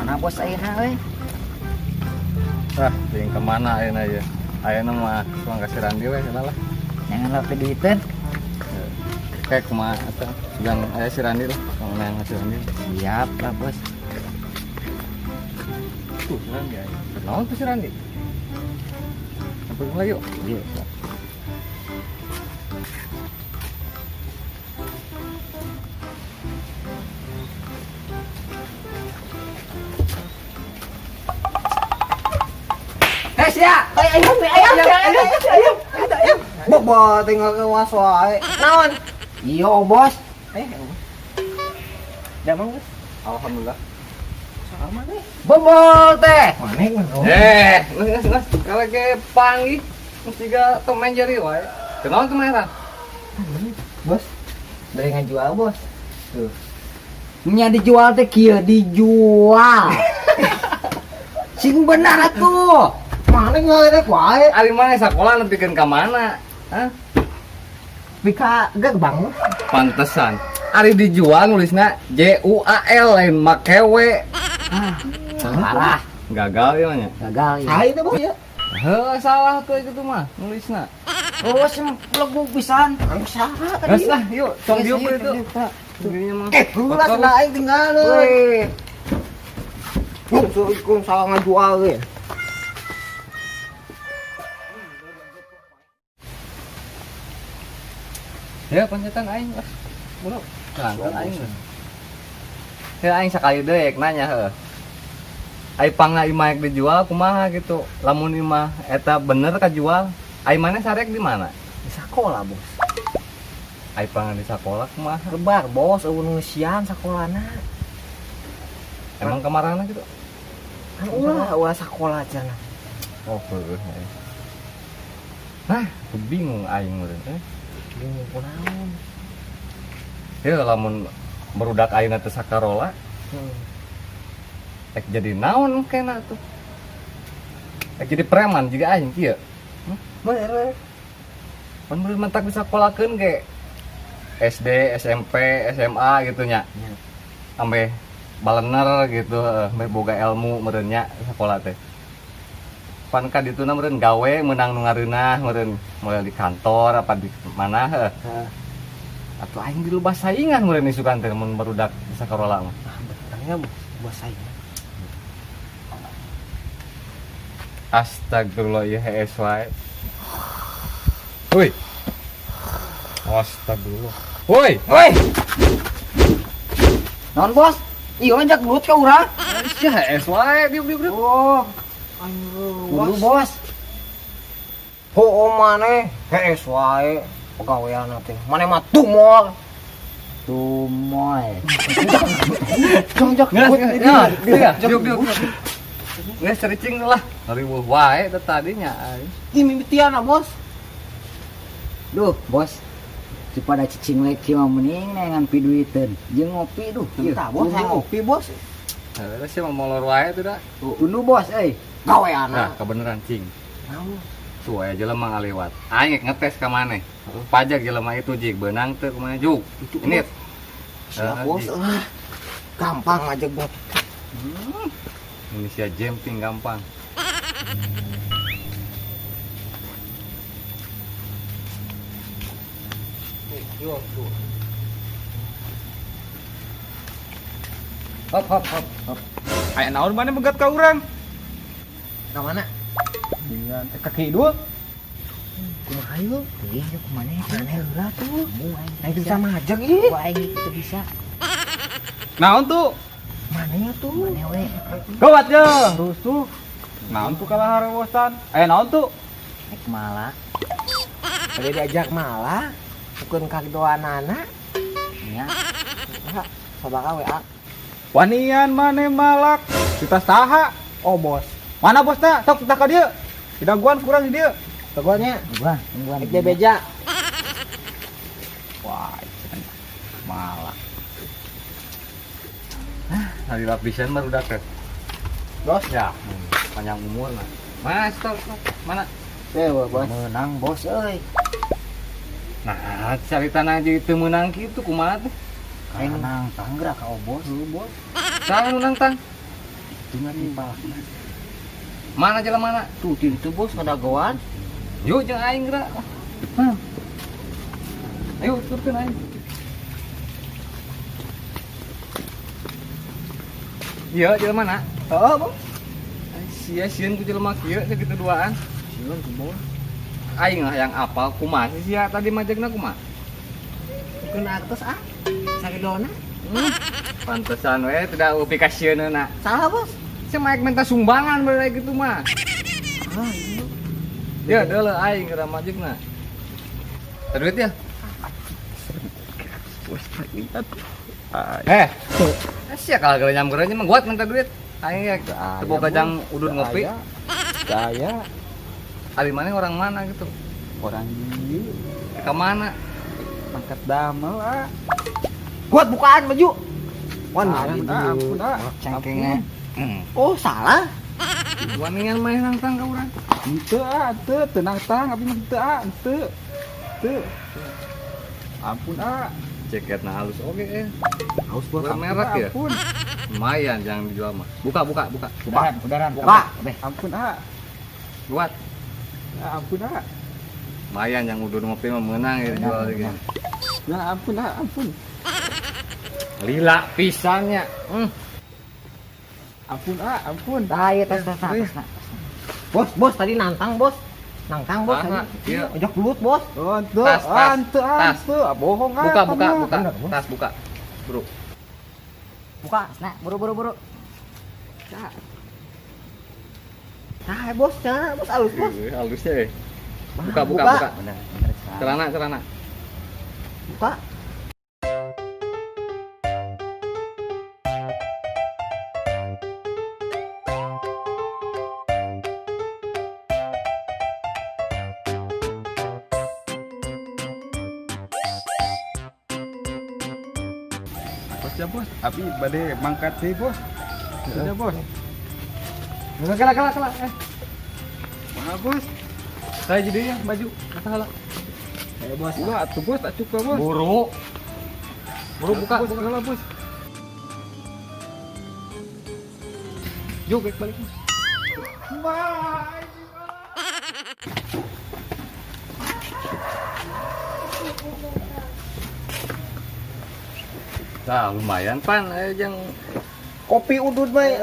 Mana bos ayeuna euy? Ah, jeung kemana ayeuna ya? Ayeuna mah suang ka si Randi we heula lah. Jangan lah duiteun. Kayak kumaha eta? Sugan aya si Randi lah, menang si Randi. Siap lah bos. Tuh si Randi aya. Naon tuh si Randi? Sampai lagi yuk. Iya, siap. Eh, sia! Ayam, ayam, ayam, ayam, ayam. Bobo tinggal ke was wae. Naon? Iya, bos. Eh, Damang bos. Alhamdulillah. Sama nih. Bobol teh. Mana mah? Eh, geus geus kalau ge panggih mesti juga Tom and Jerry wae. Kenaon tuh merah? Bos. Dari ngajual bos. Tuh. Nya dijual teh kieu dijual. Sing benar atuh. Mana ngeledek wae. Ari mana sakola nepikeun ka mana? Hah? Pika gerbang. Pantesan. Ari dijual nulisna J U A L lain make W. Ah, parah, Gagal ieu mah nya. gagal ya. Saha itu bos ya? Heuh, salah tuh itu mah nulisna. Oh, sing legu pisan. Anu saha tadi? Geus lah, yuk, tong diuk Geus, itu. ayo, Pak. Dirinya mah. Eh, ulah cenah aing tinggal Weh, euy. Ikun salah ngajual euy. Ya pancetan aing lah. Bro, langkah aing. Ya aing sakali deui nanya heuh. Ai pangna imah rek dijual kumaha gitu. Lamun imah eta bener kajual, ai maneh sarek di mana? Di sakola bos. Ai pangna di sakola kumaha? Lebar bos, eueun nu ngeusian sakolana. Emang kamarana gitu? Kan ulah ulah sakola cenah. Oh, heueuh. Hah, aku bingung aing meureun eh. Bingung kunaon. Ya lamun barudak ayeuna teh sakarola, rek jadi naon kena tuh. Rek jadi preman juga aing kieu. Bener. Pan bener mentak bisa kolakeun ge SD, SMP, SMA gitu nya. Nya. Ambe balener gitu, ambe boga ilmu meureun nya sakola teh. Pan ka dituna meureun gawe meunang nu ngareunah meureun mulai di kantor apa di mana heuh. Heeh. Atuh aing di lubah saingan meureun isukan teh mun barudak bisa karola mah. Ah, benernya bos, bos saya. Astagfirullah ieu hees wae. Woi. Astagfirullah. Woi. Woi. Naon bos? Iya ngajak gelut ka urang. Sia hees wae diuk diuk diuk. Oh, Aing kudu bos. Hoo maneh hees wae pagawean teh. Maneh mah tumor. Tumoy. Jong jok. Ngeus, ngeus, ya, diuk diuk. Ngeus cericing lah. Riweuh wae teh tadinya aing. Ini mimitian ah, bos. Duh, bos. Daripada cicing leki mah mending neangan piduiteun. Jeung ngopi duh. Ieu, Entah bos, tundu. ngopi bos. Heuh, sia mah molor wae tuh da. Tundu bos euy. Gawean. Nah, kebeneran cing. Naon? Tuh aya jelema ngaliwat. Aing rek ngetes ka maneh. Pajak jelema itu jig beunang teu kumaha juk. Itu, Ini. Siap bos. Ah, gampang aja bos. Ini sia jumping gampang. Hop hop hop hop. Aya naon maneh megat ka urang? Ka mana? Dengan kaki dua. Kumaha ieu? Teuing ieu kumaha? Maneh heula tuh. Mu aing Aing bisa majek ih. Gua aing itu bisa. Naon tuh? Maneh tuh. Maneh we. Gawat ye, rusuh. Naon tuh kalah harewosan? Aya naon tuh? Rek malak. Tadi diajak malah bukan kadoanana. Nya. Nah, sabaraha WA. Wanian maneh malak. Kita saha? Oh bos. Mana bosna? Sok titah ka dieu. Didaguan kurang di dieu. Teguannya Gua, tungguan. Rek beja. Wah, malak. Hari lapisan baru teh. Bos. Ya, panjang umur mah. Mas, stop, stop. Mana? Eh, bos. Menang bos euy. Nah, caritana jadi teu meunang kitu kumaha teh? Aing nang tanggerak ka bos. Bos. Saha nu nangtang? Itu nggak dipalakna. Mana jalan mana? Tuh di itu bos kadagoan. Yuk jeung aing geura. Hah. Ayo turunkan aing. Iya, jalan mana? Heeh, bos. Sia sieun ku jelema kieu sakitu duaan. Sieun ku bos. Aing lah yang apal kumaha sih sia tadi majegna kumaha? Kena atas ah. Sagedona. Pantesan we tidak upi ka sieunna. Salah, bos. Sia mah minta sumbangan bae gitu mah. Ah, iya. Ya, deuleu aing geura majegna. Ada duit ya? Eh, sia kalah geura nyampeurnya mah buat minta duit. Aing ya teu boga jang udud ngopi. Saya Ari mana orang mana gitu? Orang dieu. Ke mana? Mangkat damel ah. Buat bukaan baju. Wan, ampun ah. Cengkengnya. Oh, salah. Waningan main nangtang ka urang. Henteu ah, henteu teu nangtang abi mah henteu ah, henteu. Henteu. Ampun ah. Jaketna halus oge eh. Haus buat merek ya. Ampun. Lumayan jangan dijual mah. Buka buka buka. Udahan, udahan. Buka. Ampun ah. Buat. Ya ampun ah. Lumayan yang udah ngopi mah menang ya dijual lagi. Ya ampun ah, ampun. Lila pisannya. Ampun ah, ampun. Tah, ieu tas tas tas. Bos, bos tadi nantang, bos. Nantang, bos Aha, tadi. iya. Ojok belut, bos. Oh, henteu, Tas, tas, henteu, tas. henteu. Ah, bohong ah. Buka, buka, mah. buka. Bener, bos. Tas buka. Bro. Buka. Nah, buru buru buru. Nah, bos, cara bos halus, bos. Halusnya ya. Buka, buka, buka. Bener, bener. Celana, celana. Buka. Bos ya bos, abi bade mangkat sih bos. Sudah bos. Kala, kala, kala. Mana bos? Saya jadi ya baju. Kata hala. Eh bos, ulah atuh bos, tak cukup bos. Buru. Buru buka, bos, buka. buka bos. Yuk, balik. Bye. Nah, lumayan pan, ayo jang Kopi udud bae.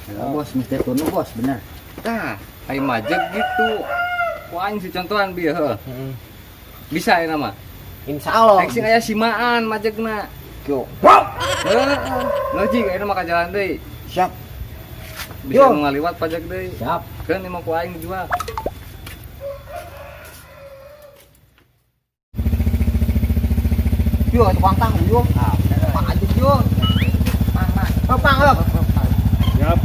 Ya, bos, mesti tunu bos, bener. Tah, ayo majeg gitu. Wah, aing si contohan bieu heuh. Bisa ya nama. Insya Allah. Aing sing aya simaan majegna. Yo. Wow. Heeh. Ngaji ayeuna mah ka jalan deui. Siap. Bisa Yo. nu ngaliwat pajak deui. Siap. Keun ieu mah ku aing dijual. Yo, tukang tahu yo. Ah, bener. Pak Ajuk yo. Pang, pang. Oh, pang, yo. Siap,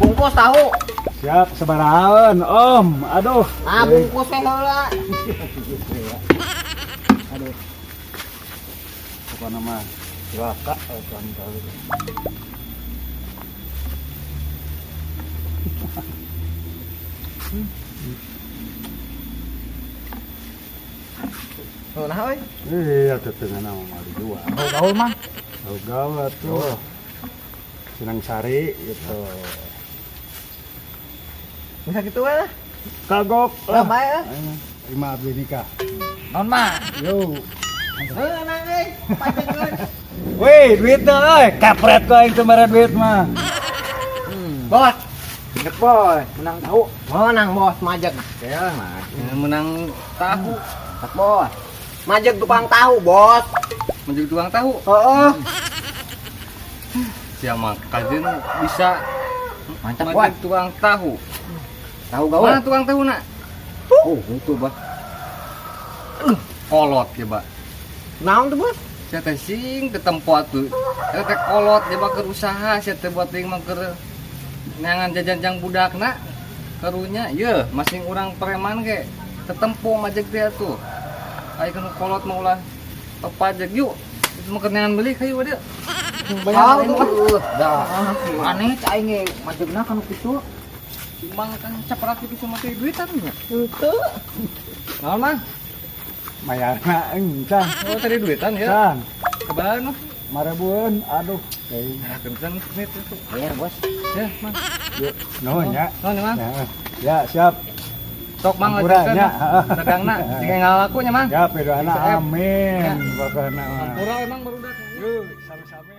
Bungkus tahu. siap sebarahan, Om. Aduh. Ah, bungkus we heula. Aduh. Pokoknya mah cilaka Tuhan tahu. Nah, euy. Iya, tetengah nama mah dijual. Gaul mah. Tahu gaul tuh. Senang sari gitu. Bisa gitu we lah. Kagok Lah lah. bae lah. Lima abdi nikah. Non mah. Yo. Heuh, nang euy. Pajak euy. Wih, duitnya euy, kampret kok yang kemarin duit mah. Bos. Ingat boy, menang tahu. Menang bos majeg. Ya, mah menang tahu. Tak bos. Majeg tukang tahu, bos. Menjadi tukang tahu. Heeh. Siapa kajian bisa Mantap, majeg bos. tukang tahu. Tahu gaul. Mana tukang tahu nak? Oh, itu bos. Kolot ya, Pak. Naon tuh, bos? Saya teh sing ke tempat tuh. Saya teh kolot ya keur usaha, saya teh buat ting mah keur neangan jajan jang budakna. Karunya, ye, masing urang preman ge tetempo majeg teh tuh. Ai kanu kolot mah ulah pajak yuk. Itu mah keur neangan beli kayu dia. Tahu tuh. Dah. Aneh cai aing ge majegna kanu kitu. Cuma kan caprak itu sama teh duitan nya. Henteu. Naon mah? Mayarna encan. Oh, tadi duitan ya. Can. Kebahan mah. 5 ribuan, aduh. Teuing. Nah, kenceng nih itu. Bayar, Bos. Ya, Mang. Nuhun ya. Nuhun, Mang. Ya, ya, siap. Sok Mang Hampura, lanjutkeun. nya. Dagangna jika ngalaku nya, Mang. Siap, doana Siap. amin. Ya. Pokokna mah. Hampura emang barudak. Yuk, sami-sami.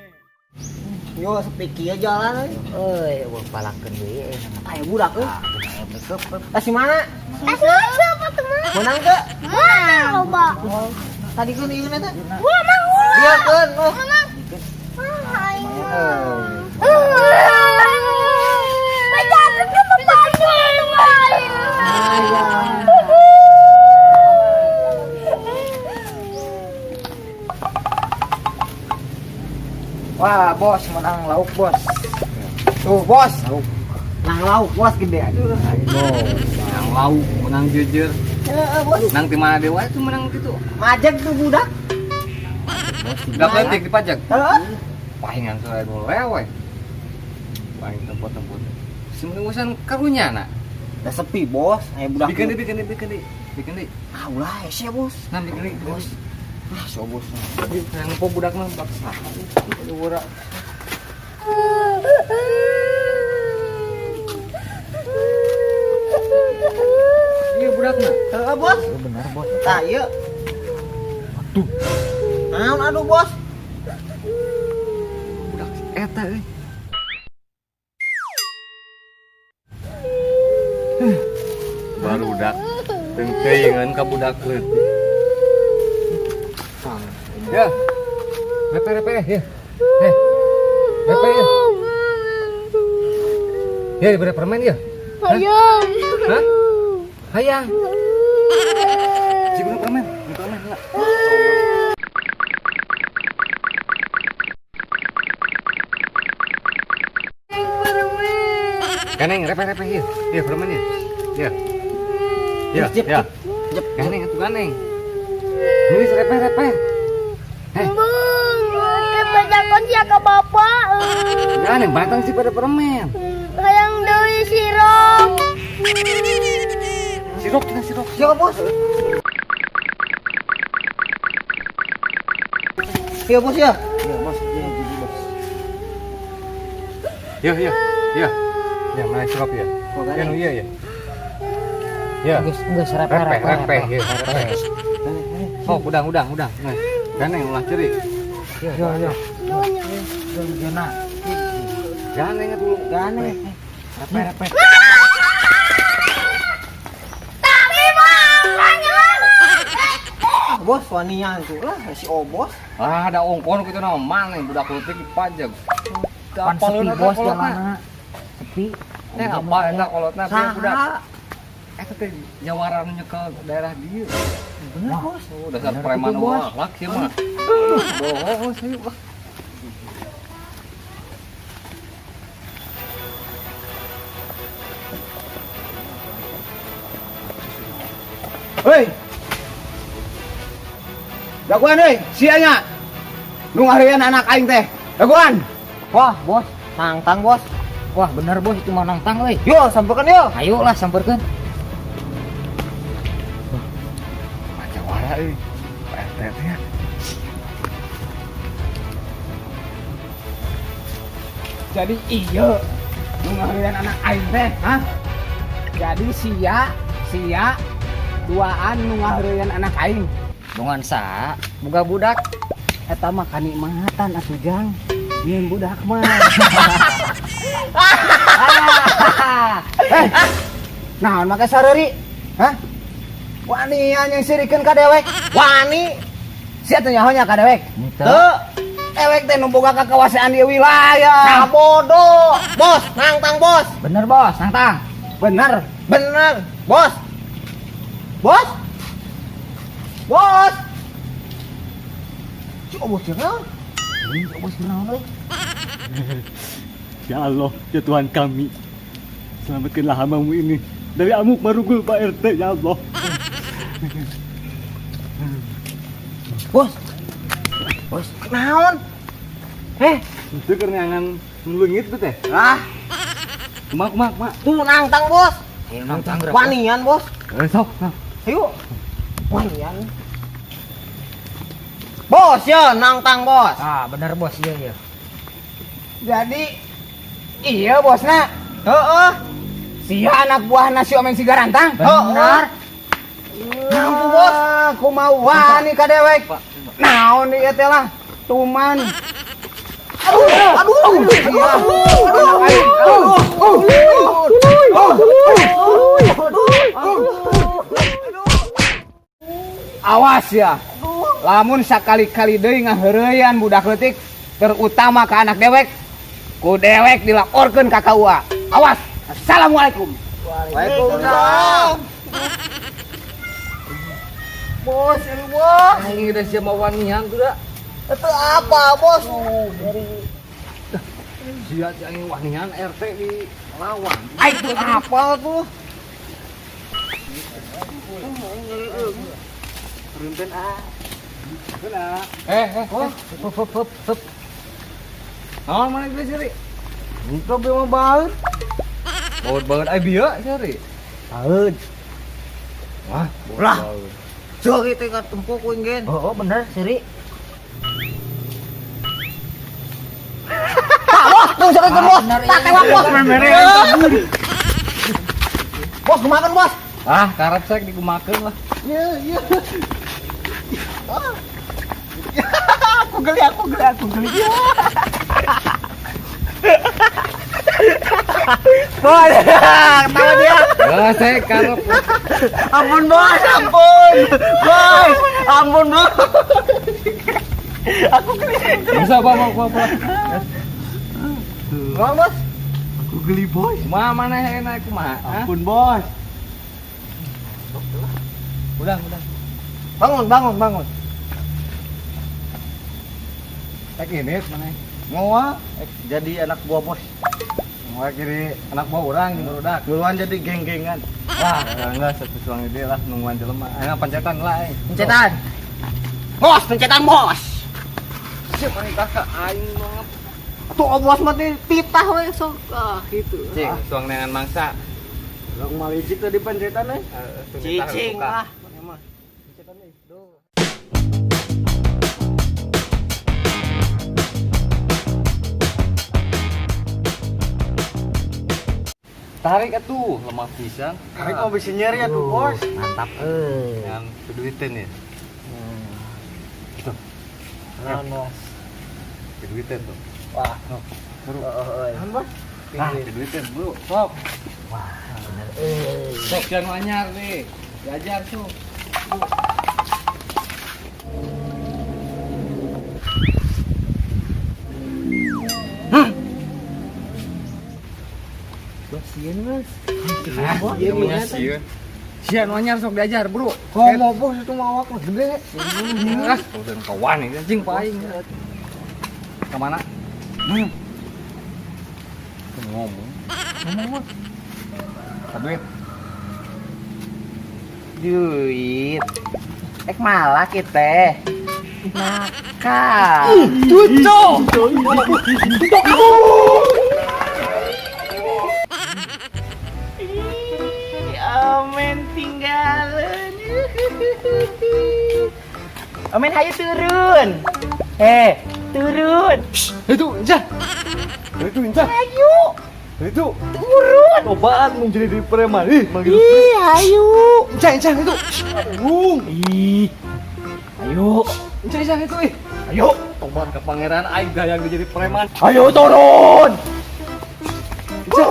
Yo sepi kieu jalan euy. Euy, eueuh palakeun deui euy. Aya budak euy. Ah, bener. Eh si mana? Siapa tuh mah? Menang teu? Menang loba. Tadi keun ieu teh. Gua mang ulah. Dia keun. Oh. Menang. Ah, aing. Bajakan ke pembantu lain. Wah, Bos, menang lauk, Bos. Tuh, Bos. Lauk. Nang lauk bos gede aduh. Menang lauk, menang jujur. Heeh, Bos. Menang di mana dewa itu menang gitu. Majek tuh budak. Gak penting dipajak. Heeh. Pahingan sore lewe. Paling tempat-tempat. Sementing urusan karunya nak. Udah sepi, Bos. Aya budak. Bikin deh, bikin deh, bikin deh. Bikin deh. Ah, ulah hese, Bos. Nah, bikin deh, Bos. Ah, so bos. Yang nempo budak mah bak saha. Ora. Iya budak mah. Heeh, Bos. Bener, Bos. Tah, ieu. Aduh. Naon aduh, Bos? Budak eta euy. Barudak teuingan ka budak leutik. Ya. Repe repe ya. Eh. Repe ya. Ya diberi permen ya. Hayang. Hah? Hayang. Cik permen, beli permen enggak? Ganeng, repe repe ya. Ya permen ya. Ya. Ya, ya. Ganeng atuh ganeng. Nulis repe repe. Eh, Bung, kebajakan sia ka bapak. ganeng batang sih pada permen. Hayang deui sirup. Sirup cenah sirup. Siapa, Bos? Iya, Bos ya. Iya, Bos. Iya, jadi, Bos. Ya, ya, ya. Ya, mana sirup ya? Kok Ya, ganeng? nu iya ya. Ya. Geus, geus repe Repe, repe. repe, ya, repe. Oh, udang, udang, udang. Nah, ganeng ulah ceri. Iya, iya. Jona. Ganeng atuh. Ganeng. Repe repe. Tapi bang, Ah, Bos, wanian tuh lah si Obos. Ah, ada ongkon kitu nama mana budak leutik dipajak. Pan sepi, Bos, jalanna. Sepi. Eh, apa eta kolotna bieu budak. Saha? Eta teh jawara nu nyekel daerah dieu. Bener, Bos. Oh, dasar Bener preman gitu, Bos. akhlak sih mah. Bohong sih lah. Hei. Jagoan euy, sia nya. Nu ngaheureun anak aing teh. Jagoan. Wah, Bos. Nangtang, Bos. Wah, bener, Bos, itu mah nangtang euy. Yo, sampeurkeun yo. Ayo lah sampeurkeun. Jawara euy. Pak RT teh ya. Jadi iya nu ngaheureun anak aing teh, hah? Jadi sia, sia duaan nu ngaheureun anak aing. Bongan sa, boga budak. Eta mah kanikmatan atuh Jang. Nyieun budak mah. Eh, naon make sareuri? Hah? Wani yang sirikeun ka dewek. Wani. Sia teh nyaho nya ka dewek. Henteu. Teu. Dewek teh nu boga kakawasaan di wilayah. Sabodo. Bos, nangtang, Bos. Bener, Bos, nangtang. Bener. Bener, Bos. Bos. Bos. Si Obos naon? Ini Bos kunaon euy? Ya Allah, ya Tuhan kami. Selamatkanlah hambamu ini dari amuk marugul Pak RT, ya Allah. Bos. Bos, Naon? Eh, Itu keur neangan nu leungit tuh teh. ah, Kumaha kumaha kumaha. tuh nangtang, Bos. ayo nangtang gerak. Wanian, Bos. Eh, sok. Nah. Ayo. Wanian. Bos ya nangtang bos. Ah, bener bos iya iya. Jadi iya bosna. Heeh. Sia anak buah nasi Omen si Garantang. Benar. Mampu bos. Kumaha wani ka dewek. Naon ieu teh lah. Tuman. Aduh, aduh, aduh. Awas ya. Lamun sakali-kali deui ngaheureuyan budak leutik terutama ke anak dewek, ku dewek dilaporkeun ka KUA. Awas. Assalamualaikum. Waalaikumsalam. Bos, ini bos. Aing udah siap mau wanihan tuh dah. Itu apa bos? Sia aing wanihan RT di lawan. Aing tuh apa tuh? Turunkan ah. Eh, hup hup hup hup. Naon mana geus seri? Itu mah baeut. Baut banget ai bieu seri. Baeut. Wah, bolah. Sok ieu teh katempo ku ingin. Oh, bener seri. Tak bos, tuh sok itu bos. Tak tewak bos. Bos kumakan bos. Ah, karep sek dikumakeun lah. Iya, iya. Aku geli, aku geli, aku geli. Bos, ketawa dia. Ya, saya karep. Ampun bos, ampun. Bos, ampun bos. Aku geli. Bisa, bawa, bawa, bawa. Bos, bos. Aku geli bos. Kumaha mana enak kumaha? Ampun bos. Udah, udah. Bangun, bangun, bangun. Ek ini mana? Ngoa jadi anak buah bos. Ngoa jadi anak buah orang di barudak. Duluan jadi geng-gengan. Wah, enggak satu suang ide lah nungguan jelema. Ayo pencetan lah eh. Pencetan. Bos, pencetan bos. Siap mani kakak aing banget. Tuh bos mah titah we sok ah gitu. Cing, suang neangan mangsa. Urang malicik tadi pencetan eh. Cicing lah. Tarik atuh, lemah pisan. Tarik mau bisa nyeri atuh, bos. Mantap euy. Yang keduitan ya. Tuh. Naon, bos? Keduitan tuh. Wah, no. Buru. Heeh, bos. Ah, keduitan, bro. Sok. Wah, bener euy. Sok jangan anyar nih. Diajar tuh. Sieun bos. Sieun. Sieun anyar sok diajar, bro. Komo bos itu mah awak mah gede. Ah, urusan kawan ini anjing paing. Ke mana? Ngomong. Ngomong bos. Duit. Duit. Ek malah kita. Nakal. Cucu. Omen tinggalan. Omen hayu turun. Turun. Itu Inca. Itu Inca. Ayo. Itu turun. Cobaan menjadi diri preman. Ih, manggil. Ih, ayo. Inca, Inca itu. Bung. Ih. Ayo. Inca, Inca itu ih. Ayo. Tobat ke pangeran aing yang jadi preman. Ayo turun. Inca.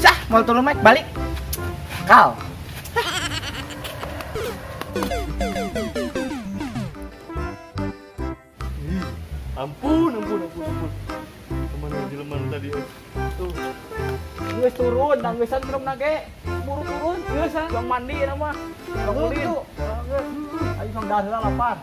Sah, mau turun Mike, balik. Kal. Ampun, ampun, ampun, ampun. Kemana jelema tadi? Tuh. Geus turun, tanggesan belum nage. Buru turun, geus ah. Tong mandi na mah. Tong ulin. Ayo tong dahar lapar.